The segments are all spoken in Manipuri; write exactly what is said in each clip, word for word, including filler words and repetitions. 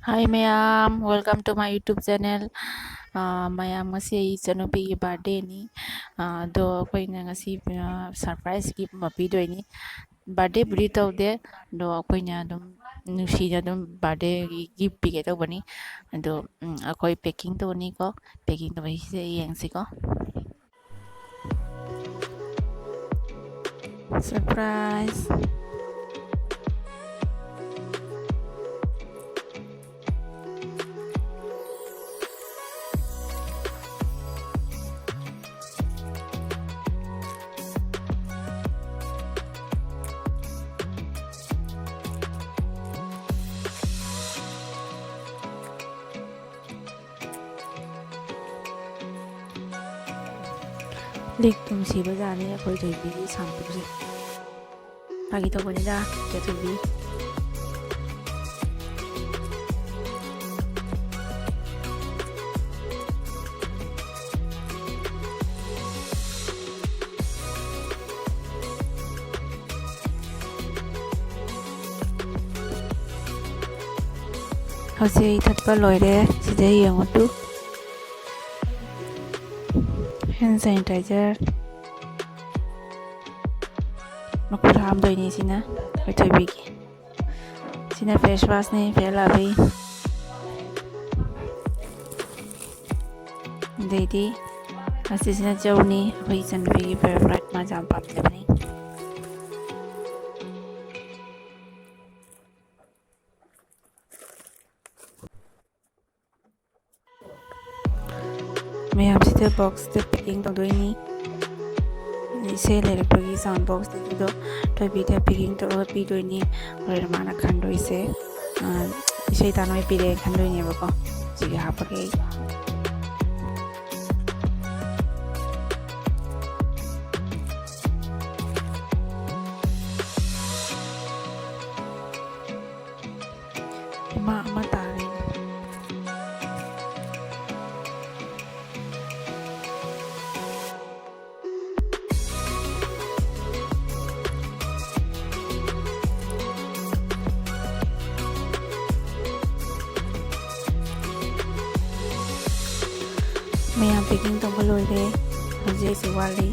Hi ꯃꯌꯥꯝ, welcome to my YouTube channel. ꯑꯥ, ꯃꯌꯥꯝ, ꯉꯁꯤ ꯑꯩ ꯏꯆꯟꯅꯨꯄꯤꯒꯤ birthdayꯅꯤ꯫ ꯑꯥ, ꯑꯗꯣ ꯑꯩꯈꯣꯏꯅ ꯉꯁꯤ, ꯑꯥ, surprise gift ꯑꯃ ꯄꯤꯗꯣꯏꯅꯤ꯫ Birthdayꯕꯨꯗꯤ ꯇꯧꯗꯦ, ꯑꯗꯣ ꯑꯩꯈꯣꯏꯅ ꯑꯗꯨꯝ ꯅꯨꯡꯁꯤꯅ ꯑꯗꯨꯝ birthdayꯒꯤ gift ꯄꯤꯒꯦ ꯇꯧꯕꯅꯤ꯫ ꯑꯗꯣ, ꯎꯝ, ꯑꯩꯈꯣꯏ packing ꯇꯧꯅꯤꯀꯣ꯫ Packing ꯇꯧꯕꯁꯦ ꯌꯦꯡꯁꯤꯀꯣ꯫ Surprise! ꯂꯤꯛ ꯇꯨꯝ ꯁꯤꯕꯖꯥꯠꯅꯤ ꯑꯩꯈꯣꯏ ꯊꯣꯏꯕꯤꯒꯤ ꯁꯥꯝꯄꯨꯁꯦ꯫ ꯐꯥꯒꯤ ꯇꯧꯕꯅꯤꯗ, ꯏꯆꯦ ꯊꯣꯏꯕꯤ꯫ ꯍꯧꯖꯤꯛ ꯑꯩ ꯊꯛꯄ ꯂꯣꯏꯔꯦ꯫ ꯁꯤꯗ ꯌꯦꯡꯉꯨ ꯇꯨ꯫ Hand sanitizer꯫ ꯃꯈꯨꯠ ꯍꯥꯝꯗꯣꯏꯅꯤ ꯁꯤꯅ ꯑꯩꯈꯣꯏ ꯊꯣꯏꯕꯤꯒꯤ꯫ ꯁꯤꯅ face washꯅꯤ, Fair Lovely꯫ ꯑꯗꯩꯗꯤ ꯑꯁꯤꯁꯤꯅ ꯆꯧꯅꯤ, ꯑꯩꯈꯣꯏ ꯏꯆꯟꯅꯨꯄꯤꯒꯤ favourite, ꯃꯥꯁꯦ ꯌꯥꯝ ꯄꯥꯝꯖꯕꯅꯤ꯫ ꯃꯌꯥꯝꯁꯤꯗ boxꯇ packing ꯇꯧꯗꯣꯏꯅꯤ꯫ ꯏꯁꯩ ꯂꯩꯔꯛꯄꯒꯤ sound boxꯇꯨꯗꯣ ꯊꯣꯏꯕꯤꯗ packing ꯇꯧꯔꯒ ꯄꯤꯗꯣꯏꯅꯤ꯫ ꯍꯣꯔꯦꯟ ꯃꯥꯅ ꯈꯟꯗꯣꯏꯁꯦ, ꯑ, ꯏꯁꯩ ꯇꯥꯅꯣꯏ ꯄꯤꯔꯛꯑꯦ ꯈꯟꯗꯣꯏꯅꯦꯕꯀꯣ꯫ ꯁꯤꯒ ꯍꯥꯞꯄꯒꯦ ꯑꯩ꯫ ꯏꯃꯥ ꯑꯃ ꯇꯥꯔꯦ꯫ ꯇꯧꯕ ꯂꯣꯏꯔꯦ꯫ ꯍꯧꯖꯤꯛ ꯑꯩꯁꯦ ꯋꯥꯠꯂꯤ꯫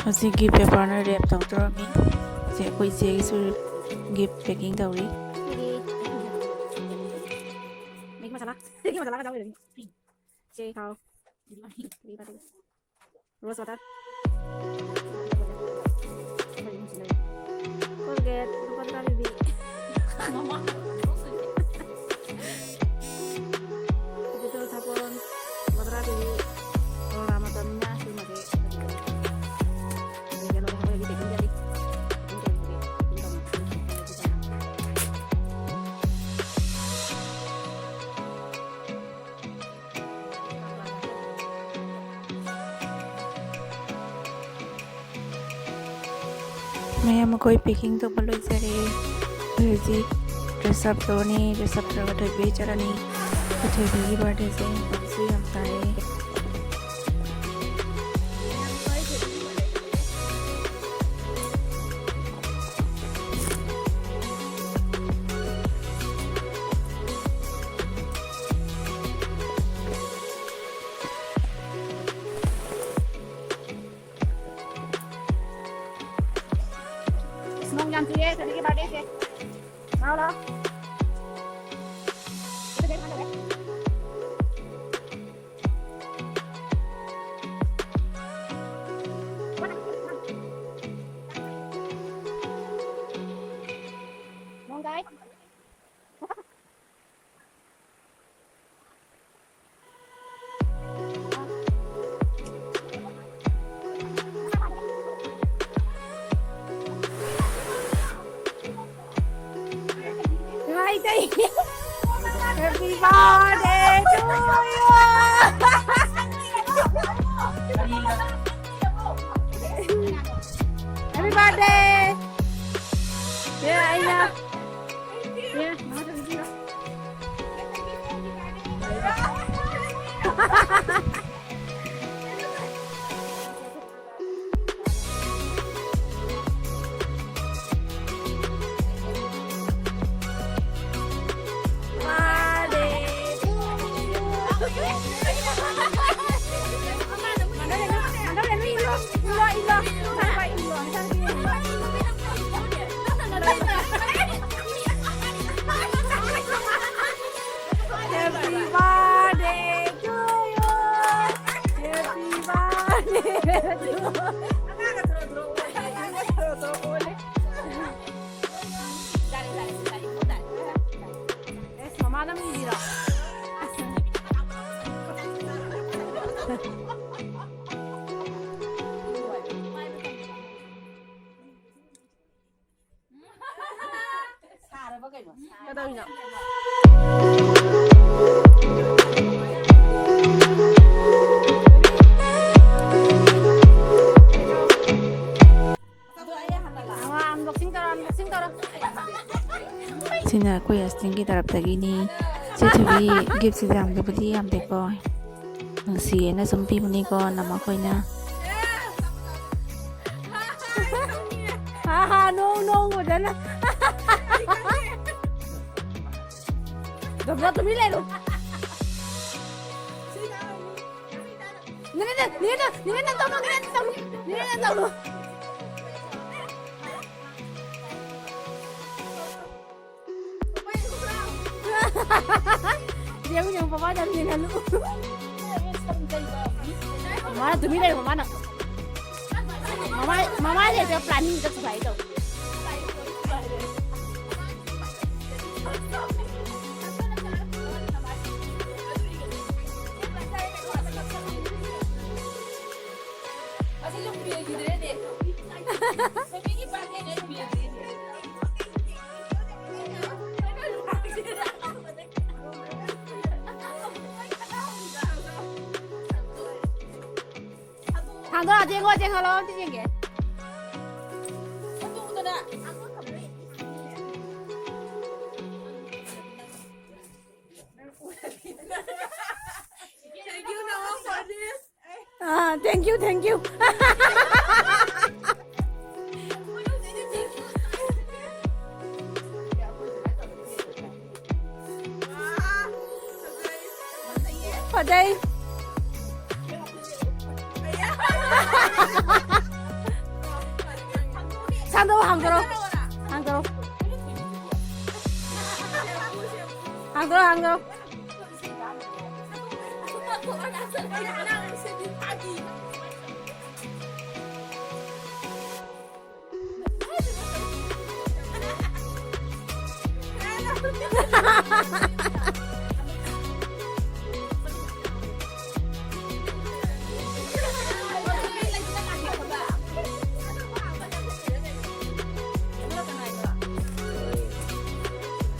ꯍꯧꯖꯤꯛ ꯒꯤꯐ ꯄꯦꯄꯔꯅ ꯔꯦꯞ ꯇꯧꯗꯧꯔꯝꯃꯤ꯫ ꯁꯦ, ꯑꯩꯈꯣꯏ ꯏꯆꯦꯒꯤꯁꯨ ꯒꯤꯐ ꯄꯦꯀꯤꯡ ꯇꯧꯔꯤ꯫ ꯃꯦꯒꯤ ꯃꯁꯥꯂꯥ, ꯃꯦꯒꯤ ꯃꯁꯥꯂꯥ ꯈꯛꯇ ꯑꯣꯏꯔꯝꯅꯤ꯫ ꯁꯦ, ꯊꯥꯎ꯫ ꯔꯣꯁ ꯋꯥꯇꯔ꯫ ꯀꯣꯜꯒꯦꯠ ꯂꯨꯄꯥ ꯇꯔꯥ ꯄꯤꯕꯤ꯫ ꯗꯦꯇꯣꯜ ꯁꯥꯄꯣꯟ ꯂꯨꯄꯥ ꯇꯔꯥ ꯄꯤꯕꯤ꯫ ꯀꯣꯔꯣꯅꯥ ꯃꯇꯝꯅꯤꯅ ꯁꯤꯃꯗꯤ ꯀꯩꯅꯣꯗ ꯍꯥꯞꯄꯒꯗꯤ ꯄꯦꯛꯀꯤꯡ ꯆꯠꯂꯤ꯫ ꯄꯦꯛꯀꯤꯡ ꯇꯧꯔꯤꯗꯨꯗꯤ ꯄꯦꯛꯀꯤꯡ ꯇꯧꯅ ꯃꯌꯥꯝ, ꯑꯩꯈꯣꯏ ꯄꯦꯀꯤꯡ ꯇꯧꯕ ꯂꯣꯏꯖꯔꯦ꯫ ꯑꯩꯈꯣꯏ ꯍꯧꯖꯤꯛ ꯗ꯭ꯔꯦꯁ ꯑꯞ ꯇꯧꯔꯅꯤ꯫ ꯗ꯭ꯔꯦꯁ ꯑꯞ ꯇꯧꯔꯒ ꯊꯣꯏꯕꯤ ꯆꯠꯂꯅꯤ꯫ ꯑꯩꯈꯣꯏ ꯊꯣꯏꯕꯤꯒꯤ ꯕꯥꯔꯗꯦꯁꯦ ꯃꯄꯥꯟꯁꯨ ꯌꯥꯝ ꯇꯥꯏꯌꯦ꯫ ꯅꯣꯡ ꯌꯥꯝ ꯆꯨꯏꯌꯦ, ꯁꯅꯤꯒꯤ ꯕꯥꯔꯗꯦꯁꯦ꯫ ꯂꯥꯛꯑꯣ, ꯂꯥꯛꯑꯣ꯫ ꯅꯣꯡ ꯇꯥꯏ꯫ Happy birthday to you. Happy birthday. ꯑꯩꯅ Happy birthday to you. Happy birthday to you. ꯑꯦꯁ, ꯃꯃꯥꯅ ꯃꯤꯒꯤꯔꯣ? ꯀꯩꯗꯧꯔꯤꯅꯣ? ꯑꯗꯣ ꯑꯩ ꯍꯥꯟꯅ ꯂꯥꯛꯑꯣ꯫ ꯑꯥ, unboxing ꯇꯧꯔꯣ, unboxing ꯇꯧꯔꯣ꯫ ꯁꯤꯅ ꯑꯩꯈꯣꯏ ꯍꯁꯇꯤꯡꯒꯤ ꯇꯔꯞꯇꯒꯤꯅꯤ꯫ ꯆꯦ ꯊꯣꯏꯕꯤ gift ꯁꯤꯗꯤ ꯌꯥꯝꯗꯕꯨꯗꯤ ꯌꯥꯝꯗꯦꯀꯣ꯫ ꯅꯨꯡꯁꯤꯌꯦꯅ ꯁꯨꯝ ꯄꯤꯕꯅꯤꯀꯣ ꯅꯝꯃꯈꯣꯏꯅ꯫ ꯍꯥ ꯍꯥ ꯅꯣꯡ ꯅꯣꯡ ꯐꯖꯅ꯫ ꯗꯣꯝꯆꯥ ꯇꯨꯃꯤꯟ ꯂꯩꯔꯣ꯫ ꯅꯦꯅꯦ ꯅꯦꯅꯦ ꯅꯦꯅꯦ ꯅꯪ ꯇꯧꯅꯨ ꯅꯦꯅꯦ ꯅꯪ ꯇꯧꯅꯨ ꯅꯦꯅꯦ ꯅꯪ ꯇꯧꯅꯨ꯫ ꯌꯦꯡꯉꯨ, ꯌꯦꯡꯉꯨ, ꯃꯃꯥꯗ ꯑꯝ ꯌꯦꯡꯍꯜꯂꯨ꯫ ꯃꯃꯥꯅ ꯇꯨꯃꯤꯟ ꯂꯩꯌꯨ, ꯃꯃꯥꯅ꯫ ꯃꯃꯥꯏ, ꯃꯃꯥꯏ ꯂꯩꯇ꯭ꯔꯦ, planning ꯆꯠꯈꯤꯕ ꯍꯥꯏ ꯇꯧ꯫ ꯍꯥꯡꯗꯣꯛꯑ ꯌꯦꯡꯉꯣ, ꯌꯦꯡꯍꯜꯂꯣ, ꯑꯝꯇ ꯌꯦꯡꯒꯦ꯫ ꯍꯥꯡꯗꯣꯛꯎꯗꯅ꯫ Thank you. ꯐꯖꯩ. ꯁꯥꯡꯗꯣꯔꯛꯑꯣ, ꯍꯥꯡꯗꯣꯔꯛꯑꯣ. ꯍꯥꯡꯗꯣꯔꯛꯑꯣ. ꯍꯥꯡꯗꯣꯔꯛꯑꯣ, ꯍꯥꯡꯗꯣꯔꯛꯑꯣ.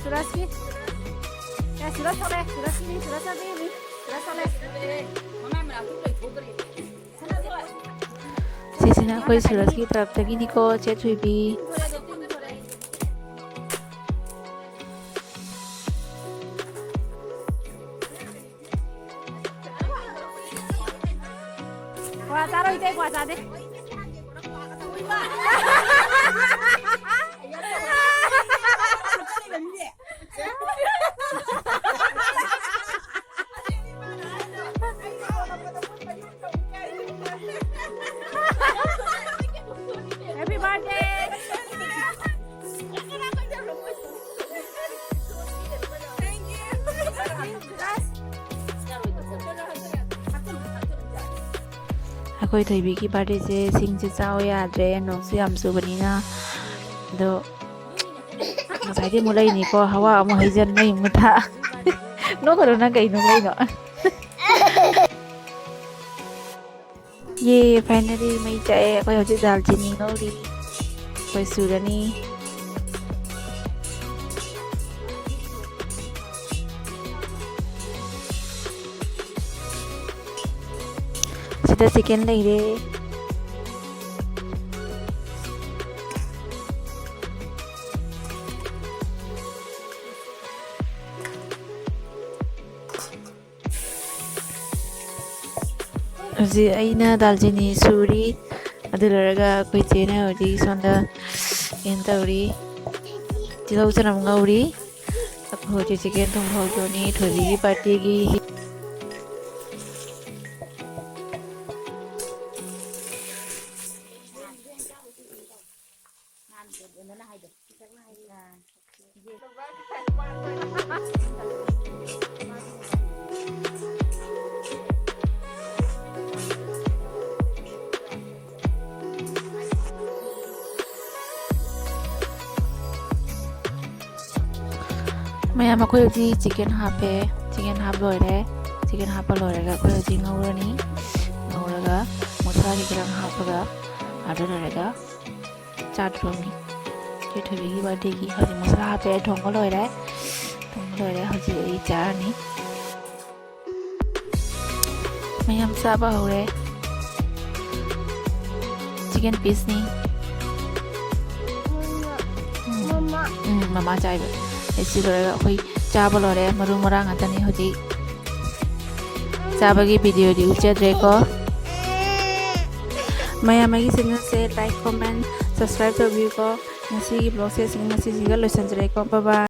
ꯁꯨꯔꯖꯀꯤ꯫ ꯑꯦ, ꯁꯨꯔꯖ ꯊꯣꯛꯂꯛꯑꯦ꯫ ꯁꯨꯔꯖꯀꯤꯅꯤ, ꯁꯨꯔꯖ ꯆꯠꯄꯤꯅꯤ꯫ ꯁꯨꯔꯖ ꯊꯣꯛꯂꯛꯑꯦ꯫ ꯁꯤꯁꯤꯅ ꯑꯩꯈꯣꯏ ꯁꯨꯔꯖꯀꯤ ꯇꯔꯞꯇꯒꯤꯅꯤꯀꯣ, ꯆꯦ ꯊꯣꯏꯕꯤ꯫ ꯀ꯭ꯋꯥ ꯆꯥꯔꯣꯏ, ꯏꯆꯦ, ꯀ꯭ꯋꯥ ꯆꯥꯗꯦ꯫ Happy birthday! ꯑꯩꯈꯣꯏ ꯊꯣꯏꯕꯤꯒꯤ ꯕꯥꯔꯗꯦꯁꯦ ꯁꯤꯡꯁꯦ ꯆꯥꯎ ꯌꯥꯗ꯭ꯔꯦ, ꯅꯣꯡꯁꯨ ꯌꯥꯝ ꯆꯨꯕꯅꯤꯅ꯫ ꯑꯗꯣ ꯉꯁꯥꯏꯗꯤ ꯑꯃꯨꯛ ꯂꯩꯅꯤꯀꯣ, ꯍꯋꯥ ꯑꯃꯨꯛ ꯍꯩꯖꯤꯟ, ꯃꯩ ꯑꯃꯨꯛ ꯊꯥ꯫ ꯅꯣꯛꯀꯅꯨ, ꯅꯪ ꯀꯩ ꯅꯣꯛꯂꯛꯏꯅꯣ? ꯌꯦ, finally ꯃꯩ ꯆꯥꯛꯑꯦ꯫ ꯑꯩꯈꯣꯏ ꯍꯧꯖꯤꯛ ꯗꯥꯜ ꯆꯤꯅꯤ ꯉꯧꯔꯤ꯫ ꯑꯩꯈꯣꯏ ꯁꯨꯔꯅꯤ꯫ ꯁꯤꯗ ꯆꯤꯀꯟ ꯂꯩꯔꯦ꯫ ꯍꯧꯖꯤꯛ ꯑꯩꯅ ꯗꯥꯜꯆꯤꯅꯤ ꯁꯨꯔꯤ꯫ ꯑꯗꯨ ꯂꯣꯏꯔꯒ ꯑꯩꯈꯣꯏ ꯆꯦꯅ ꯍꯧꯖꯤꯛ ꯁꯣꯝꯗ ꯀꯩꯅꯣ ꯇꯧꯔꯤ, ꯇꯤꯜꯍꯧ ꯆꯅꯝ ꯉꯧꯔꯤ꯫ ꯑꯩꯈꯣꯏ ꯍꯧꯖꯤꯛ ꯆꯤꯀꯦꯟ ꯊꯣꯡꯕ ꯍꯧꯗꯣꯏꯅꯤ ꯊꯣꯏꯕꯤꯒꯤ ꯕꯥꯔꯗꯦꯒꯤ꯫ ꯃꯌꯥꯝ, ꯑꯩꯈꯣꯏ ꯍꯧꯖꯤꯛ ꯆꯤꯀꯦꯟ ꯍꯥꯞꯄꯦ꯫ ꯆꯤꯀꯦꯟ ꯍꯥꯞ ꯂꯣꯏꯔꯦ꯫ ꯆꯤꯀꯦꯟ ꯍꯥꯞꯄ ꯂꯣꯏꯔꯒ ꯑꯩꯈꯣꯏ ꯍꯧꯖꯤꯛ ꯉꯧꯔꯅꯤ꯫ ꯉꯧꯔꯒ ꯃꯁꯂꯥ ꯈꯤꯇꯪ ꯍꯥꯞꯄꯒ ꯑꯗꯨ ꯂꯣꯏꯔꯒ ꯆꯥꯗ꯭ꯔꯣꯅꯤ꯫ ꯏꯆꯦ ꯊꯣꯏꯕꯤꯒꯤ ꯕꯥꯔꯗꯦꯒꯤ ꯍꯧꯖꯤꯛ ꯃꯁꯂꯥ ꯍꯥꯞꯄꯦ꯫ ꯊꯣꯡꯕ ꯂꯣꯏꯔꯦ꯫ ꯊꯣꯡꯕ ꯂꯣꯏꯔꯦ꯫ ꯍꯧꯖꯤꯛ ꯑꯩ ꯆꯥꯔꯅꯤ꯫ ꯃꯌꯥꯝ ꯆꯥꯕ ꯍꯧꯔꯦ꯫ ꯆꯤꯀꯦꯟ ꯄꯤꯁꯅꯤ꯫ ꯎꯝ꯫ ꯃꯃꯥ꯫ ꯎꯝ, ꯃꯃꯥ ꯆꯥꯏꯕ꯫ ꯑꯩ ꯁꯤ ꯂꯣꯏꯔꯒ ꯑꯩꯈꯣꯏ ꯆꯥꯕ ꯂꯣꯏꯔꯦ꯫ ꯃꯔꯨ ꯃꯔꯥꯡ ꯉꯥꯛꯇꯅꯤ ꯍꯧꯖꯤꯛ꯫ ꯆꯥꯕꯒꯤ ꯚꯤꯗꯤꯑꯣꯗꯤ ꯎꯠꯆꯗ꯭ꯔꯦꯀꯣ꯫ ꯃꯌꯥꯝ ꯑꯩꯒꯤ ꯆꯦꯅꯦꯜꯁꯦ like, comment, subscribe ꯇꯧꯕꯤꯌꯨꯀꯣ꯫ ꯉꯁꯤꯒꯤ ꯕ꯭ꯂꯣꯛꯁꯦ ꯁꯤ, ꯉꯁꯤꯁꯤꯒ ꯂꯣꯏꯁꯤꯟꯖꯔꯦꯀꯣ꯫ Bye bye꯫